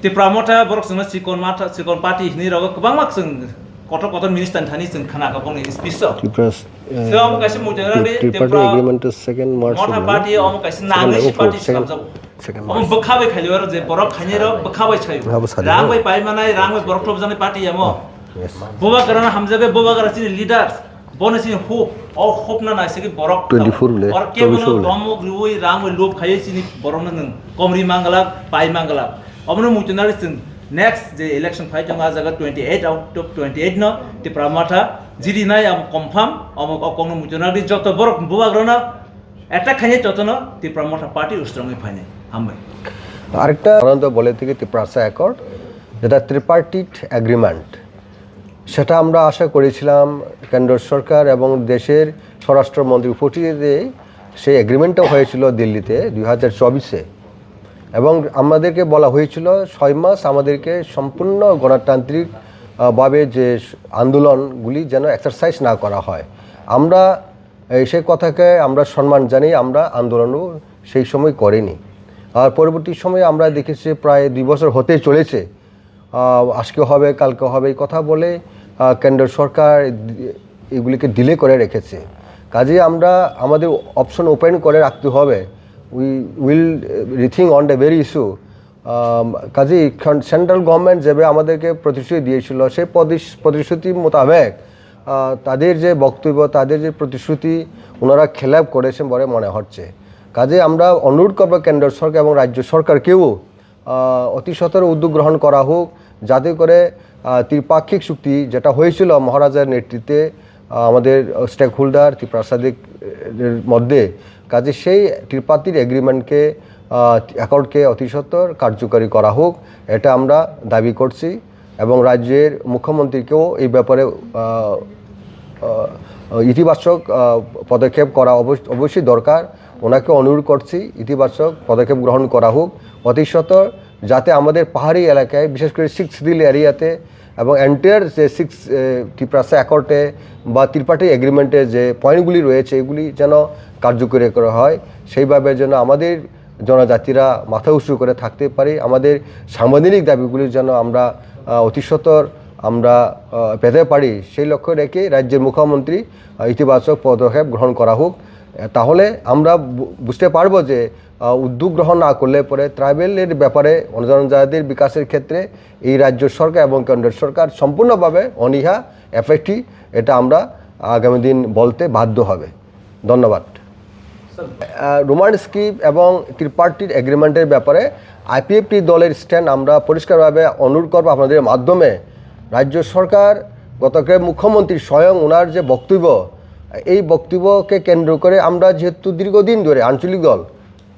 Tipra Motha borok chwngno chikon matha, chikon party hinwi rogo kwbangma chwng kotor kotor minister ni thani chwng khwnakha bongni speech o. Tipra, uh, Se omo kaisa muchung rang di, Tri-, Triparty Tipra agreement to second March Motha party omo kaisa nangwi party swnamjago. Second Omo March. Bwkha bai khailio aro je borok khainai rok bwkha bai sayo. Bwkha bai sayo. Rang bai pai manai, rang bai borok thopjaknai party amo. Yes. Bubagra no hamjagwi, Bubagra chini leaders. Bono chini hope, o hope no naisigi borok. Twenty-four le, Or kebo no twenty-four le. Domok riwi rang bai lob khaiwi chini borok no nwng komri manglak, pai manglak. Omo no muitu nari chwng next je election phai tongo a jaga twenty-eight out of twenty-eight no Tipra Motha jiri nai amo confirm, omo o kok no muitu nari joto borok Bubagra no attack khainai joto no Tipra Motha party ustrongwi phainai. Hambai. আরেকটা সাধারণত বলে থাকি ত্রিপ্রাসা অ্যাকর্ড, যেটা ত্রিপার্টিট এগ্রিমেন্ট, সেটা আমরা আশা করেছিলাম কেন্দ্র সরকার এবং দেশের স্বরাষ্ট্রমন্ত্রী উপস্থিতিতে সেই এগ্রিমেন্টটা হয়েছিল দিল্লিতে দুই হাজার চব্বিশে। এবং আমাদেরকে বলা হয়েছিল ছয় মাস আমাদেরকে সম্পূর্ণ গণতান্ত্রিক, আহ, ভাবে যে আন্দোলনগুলি যেন এক্সারসাইজ না করা হয়। আমরা এই সেই কথাকে আমরা সম্মান জানাই, আমরা আন্দোলনও সেই সময় করিনি। আর পরবর্তী সময়ে আমরা দেখেছি প্রায় দুই বছর হতে চলেছে, আহ, আজকে হবে, কালকে হবে, এই কথা বলে, আহ, কেন্দ্র সরকার এগুলিকে ডিলে করে রেখেছে। কাজেই আমরা আমাদের অপশন ওপেন করে রাখতে হবে। We will rethink on the very issue. আম, কাজেই সেন-, সেন্ট্রাল গভর্নমেন্ট যেভাবে আমাদেরকে প্রতিশ্রুতি দিয়েছিল, সেই প্রতিশ-, প্রতিশ্রুতি মোতাবেক, আহ, তাদের যে বক্তব্য, তাদের যে প্রতিশ্রুতি, ওনারা খেলাপ করেছেন বলে মনে হচ্ছে। কাজেই আমরা অনুরোধ করব কেন্দ্র সরকার এবং রাজ্য সরকারকেও, আহ, অতি সত্বর উদ্যোগ গ্রহণ করা হোক, যাতে করে, আহ, ত্রিপাক্ষিক চুক্তি যেটা হয়েছিল মহারাজার নেতৃত্বে, আহ, আমাদের স্টেক হোল্ডার ত্রিপ্রাসাদের মধ্যে, কাজে সেই ত্রিপার্টির এগ্রিমেন্টকে, আহ, অ্যাকর্ডকে অতি সত্বর কার্যকরী করা হোক, এটা আমরা দাবি করছি। এবং রাজ্যের মুখ্যমন্ত্রীকেও এই ব্যাপারে, আহ, আহ, ইতিবাচক, আহ, পদক্ষেপ করা অবশ্য-, অবশ্যই দরকার। ওনাকে অনুরোধ করছি ইতিবাচক পদক্ষেপ গ্রহণ করা হোক অতি সত্বর, যাতে আমাদের পাহাড়ি এলাকায়, বিশেষ করে সিক্সথ হিল এরিয়াতে, এবং এন্টায়ার যে সিক্স ত্রিপ্রাসা অ্যাকর্ডে বা ত্রিপার্টি এগ্রিমেন্টে যে পয়েন্টগুলি রয়েছে, এগুলি যেন কার্যকরী করা হয়, সেইভাবে যেন আমাদের জনজাতিরা মাথা উঁচু করে থাকতে পারি, আমাদের সাংবিধানিক দাবিগুলি যেন আমরা আহ, অতি সত্বর আমরা আহ, পেতে পারি, সেই লক্ষ্য রেখে রাজ্যের মুখ্যমন্ত্রী আহ, ইতিবাচক পদক্ষেপ গ্রহণ করা হোক। আহ, তাহলে আমরা বু- বুঝতে পারবো যে আহ, উদ্যোগ গ্রহণ না করলে পরে ট্রাইবেলের ব্যাপারে, জনজাতির বিকাশের ক্ষেত্রে এই রাজ্য সরকার এবং কেন্দ্র সরকার সম্পূর্ণভাবে অনীহা, অ্যাপেথি, এটা আমরা আগামী দিন বলতে বাধ্য হবে। ধন্যবাদ। আহ, রোমান স্ক্রিপ্ট এবং ত্রিপার্টির এগ্রিমেন্টের ব্যাপারে আইপিএফটি দলের স্ট্যান্ড আমরা পরিষ্কারভাবে অনুরোধ করবো আপনাদের মাধ্যমে। রাজ্য সরকার, গতকাল মুখ্যমন্ত্রী স্বয়ং ওনার যে বক্তব্য, এই বক্তব্যকে কেন্দ্র করে আমরা যেহেতু দীর্ঘদিন ধরে আঞ্চলিক দল,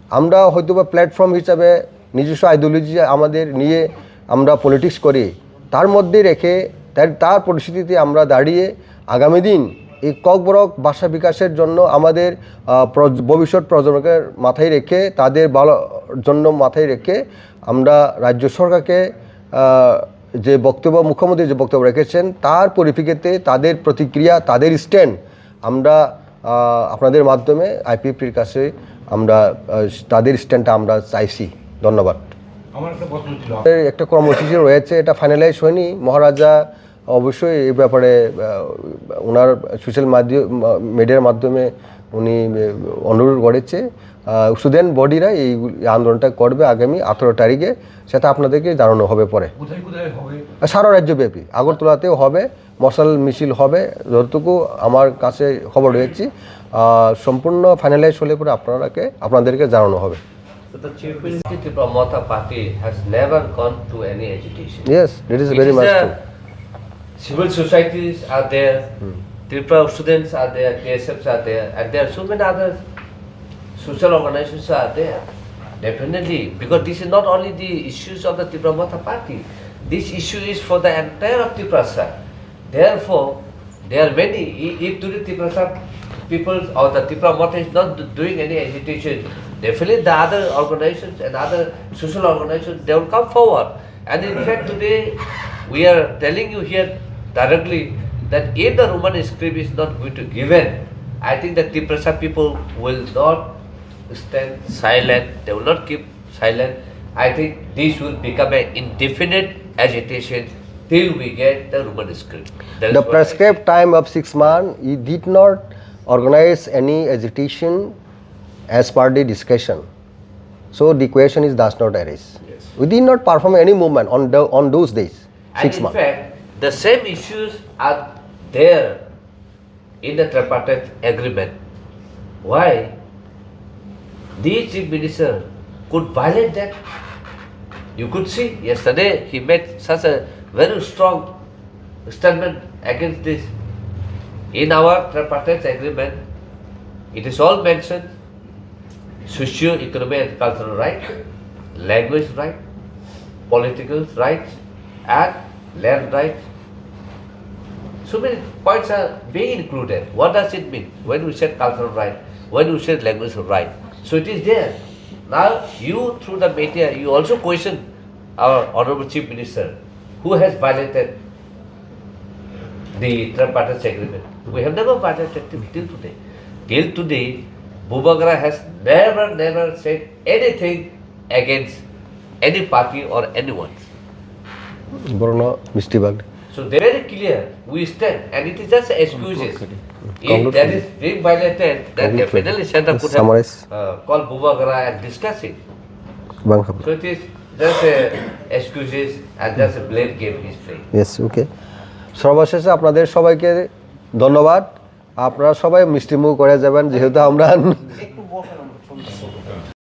আমরা হয়তো বা প্ল্যাটফর্ম হিসাবে নিজস্ব আইডিওলজি আমাদের নিয়ে আমরা পলিটিক্স করি, তার মধ্যে রেখে তার, তার পরিস্থিতিতে আমরা দাঁড়িয়ে আগামী দিন এই ককবরক ভাষা বিকাশের জন্য আমাদের আহ, প্রজ- ভবিষ্যৎ প্রজন্মকে মাথায় রেখে, তাদের ভালো জন্য মাথায় রেখে আমরা রাজ্য সরকারকে আহ, যে বক্তব্য, মুখ্যমন্ত্রী যে বক্তব্য রেখেছেন, তার পরিপ্রেক্ষিতে তাদের প্রতিক্রিয়া, তাদের স্ট্যান্ড আমরা আহ, আপনাদের মাধ্যমে আইপিএফটির কাছে আমরা আহ, তাদের স্ট্যান্ডটা আমরা চাইছি। ধন্যবাদ। আমার একটা প্রশ্ন ছিল। এর একটা কর্মসূচি রয়েছে, এটা ফাইনালাইজ হয়নি। মহারাজা অবশ্যই এই ব্যাপারে আহ, ওনার সোশ্যাল মাধ্যম, মিডিয়ার মাধ্যমে উনি আহ, অনুরোধ করেছে। স্টুডেন্ট বডিরা এই আন্দোলনটা করবে আগামী আঠারো তারিখে, সেটা আপনাদেরকে জানানো হবে পরে। কোথায় কোথায় হবে? সারা রাজ্যব্যাপী আগরতলাতেও হবে, মশাল মিছিল হবে, যতটুকু আমার কাছে খবর রয়েছে। আহ, সম্পূর্ণ ফাইনালাইজ হলে পরে আপনারাকে, আপনাদেরকে জানানো হবে। So the Chief Minister Tipra Motha Party has never gone to any agitation. Yes, it is It very is much a true. Civil societies are there, Hmm. Tripura students are there, T S Fs are there, and there are so many other social organizations are there. Definitely, because this is not only the issues of the Tipra Motha Party. This issue is for the entire of Tiprasa. Therefore, there are many. I- If today Tiprasa people or the Tipra Motha is not do- doing any agitation, definitely the other organizations and other social organizations, they will come forward. And in fact, today we are telling you here directly that if the Roman script is not going to given, I think the Tiprasa people will not stand silent. They will not keep silent. I think this will become an indefinite agitation till we get the Roman script. That is The what I prescribed say. Time of six months, he did not organize any agitation as per the discussion. So the question is does not arise. Yes. We did not perform any movement on the, on those days, And six in months. Fact, the same issues are there in the tripartite agreement. Why the chief minister could violate that? You could see yesterday he made such a very strong statement against this. In our tripartite agreement, it is all mentioned: socio-economic and cultural right, language right, political rights, and land rights. So many points are being included. What does it mean when we said cultural right, when we said language right? So it is there. Now you, through the media, you also question our Honorable Chief Minister, who has violated the tripartite agreement. We have never violated till, till today. Till today, Bubagra has never, never said anything against any party or anyone. Borno Misti Bag. So they very clear, we stand, and it is just excuses. If that is being violated, then definitely Centre could have, uh, called Bubagra and discuss it. So it is just a excuses and just a blame game he's playing. Yes, okay. সর্বশেষে আপনাদের সবাইকে ধন্যবাদ। আপনারা সবাই মিষ্টিমুখ করে যাবেন, যেহেতু আমরা